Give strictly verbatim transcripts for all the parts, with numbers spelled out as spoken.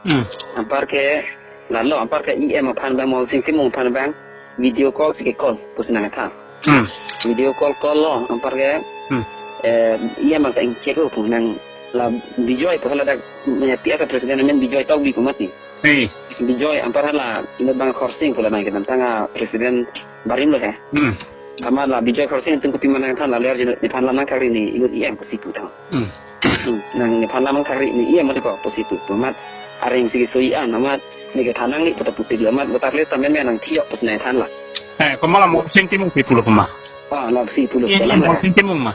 Hmm. Anparke lalo, anparke E M aphan abang, Molsing Timung aphan abang video call si ke-call pusi nangthan. Hmm. Video call call lo, anparke, Hmm. eh, E M abang ta ingchek-o pu nang la Bijoy pu hala dak, eh, P S A president amen Bijoy Tokbi pu mati. Hey. Bijoy anpar hala inut abang Khorsing pu la abang kedamtang a-president barim lo he. Hmm. Amat la Bijoy Khorsing atum kopima nangthan, la ler jeno nephan lam nangthakri ne inut E M pusi pu tha. Hmm. Hmm. Nang nephan lam nangthakri ne E M mati ko pusi pu. Pu amat areng si kesoi an amat ne kethan nangji pu ta putik lo, amat voter list ta menmen nangthijok pusi nangthan la. Eh, komat la Molsing Timung si pulo komat? Ah, la si pulo. Iya, pu iya, alam la. Molsing Timung ma.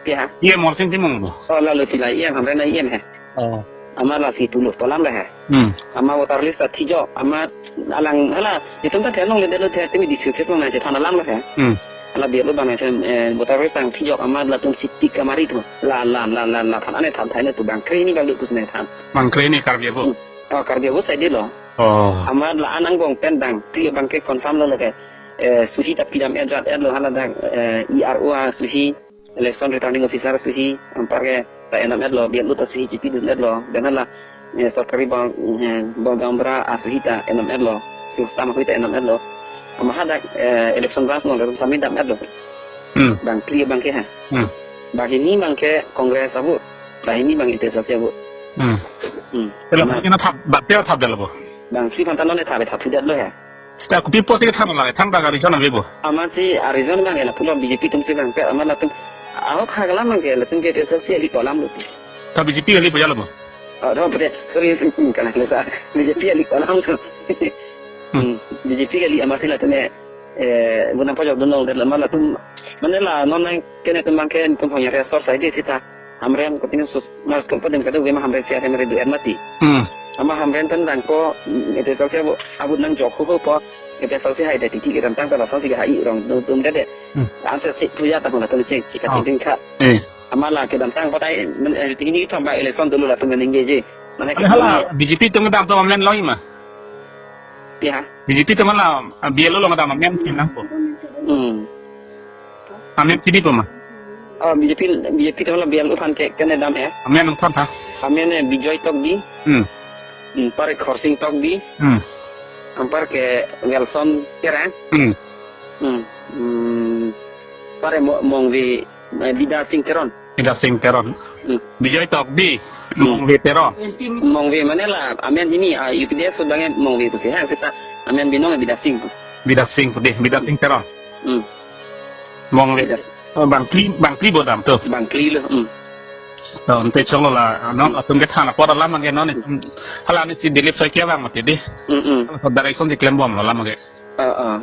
Iya. Iya, Molsing Timung lo. Oh, lalo tila E M, Hamren a-E M he. Oh. Amat la si pulo pu alam la he. Hmm. Amat voter list ta thijok, amat alang hala, itum ta thenong le delo the timi district long nangchethan alam la he. Hmm. Hala biar lo abang nangchethan, eh, voter list nangthijok, amat latum siti kamari tu. La, la, la, la, la, phan ane than than tu bang kre hini bang lut pusi nangthan. Bang kre hini Karbi Anglong. Hmm. Oh, Karbi Anglong side lo. Oh. Amat la-an angbong pen bang, ti bang ke confirm lo lo ke. Eh, suhi ta pidam-et rat-et lo hala dak, eh, E R O asuhi, election returning officer asuhi, anparke ta enam-et lo, biar lo ta suhi chipidun-et lo, dan hala, eh, sorkari bang, eh, bang bang bra asuhi ta enam-et lo, sils tam ahui ta enam-et lo. Amat hadak, eh, election branch lo, latum sami dam-et lo. Hmm. Bang kre bang ke ha. Hmm. Bang hini bang ke Congress a-vote, bang hini bang A P H L C a-vote. Hmm. Hmm. Tela bang kena thap, bang tela thap dalo bo. Bang kre aphan ta non ne thap, thap thu det lo he. Seta kopi apotsi kethan la, than ta ka reason ave bo. Amatsi a-reason bang ke lapulo B J P atum si bang ke amat latum. Ahok hak alam bang ke latum ke A P H L C ali pu alam lo. Ta B J P ali pu jalo bo. Oh, thom pute, sorry, hmm, kana kena sa. B J P ali pu alam lo. Hmm. Hmm, B J P ali amatsi latum, eh, bu nangpajokdun long det la amat latum. Mane la non nang kene atum bang ke atum hong ya resource ide sita. Hamren continue sus mas kepadim kado ve ma Hamren si Hamren du-et mati. Hmm. Amat Hamren pen bang ko, mm, A P H L C a-vote, a-vote nangjok ho ho po, A P H L C hai dei titi kedamtang ta lason si ke hai rong dum dum dei dei. Hmm. Ansi si puya ta hona tun si, si ka Oh. Sing ding kha. Eh. Amat la kedamtang patai, men, eh, hini thom bang election dolo latum ningje je. Mane Ane ke hala B J P atum kedam atum amen long ma? Iya. B J P atum la, ah, B L O long kedam amen si nangpo. Hmm. Amen si di po ma? Oh, B J P, B J P atum la B L O aphan ke, kene dam he. Amen nangthan tha. Amen, eh, Bijoy Tokbi. Hmm. Hmm, anparke Khorsing Tokbi. Hmm. Anparke Welson Terang. Hmm. Hmm. Hmm. Anparke Mo-, Mongve, eh, Bidyasing Teron. Bidyasing Teron. Hmm. Bijoy Tokbi. Hmm. Mongve Teron. Mongve mane la, amen hini, ah, U P D S abang ke Mongve pusi ha, seta amen binong Bidyasing pu. Bidyasing pu dei, Bidyasing Teron. Hmm. Mongve. Bidyas- Oh, bang kre, bang kre bo dam tu. Bang kre lo, hmm. To, ante cholo la, non, Hmm. atum kethan apot alam bang ke non, Hmm. hala ni si Dilip Saikia bang mati dei. Hmm, hmm. Hala direction si klem bom lo alam bang ke. Ah, ah.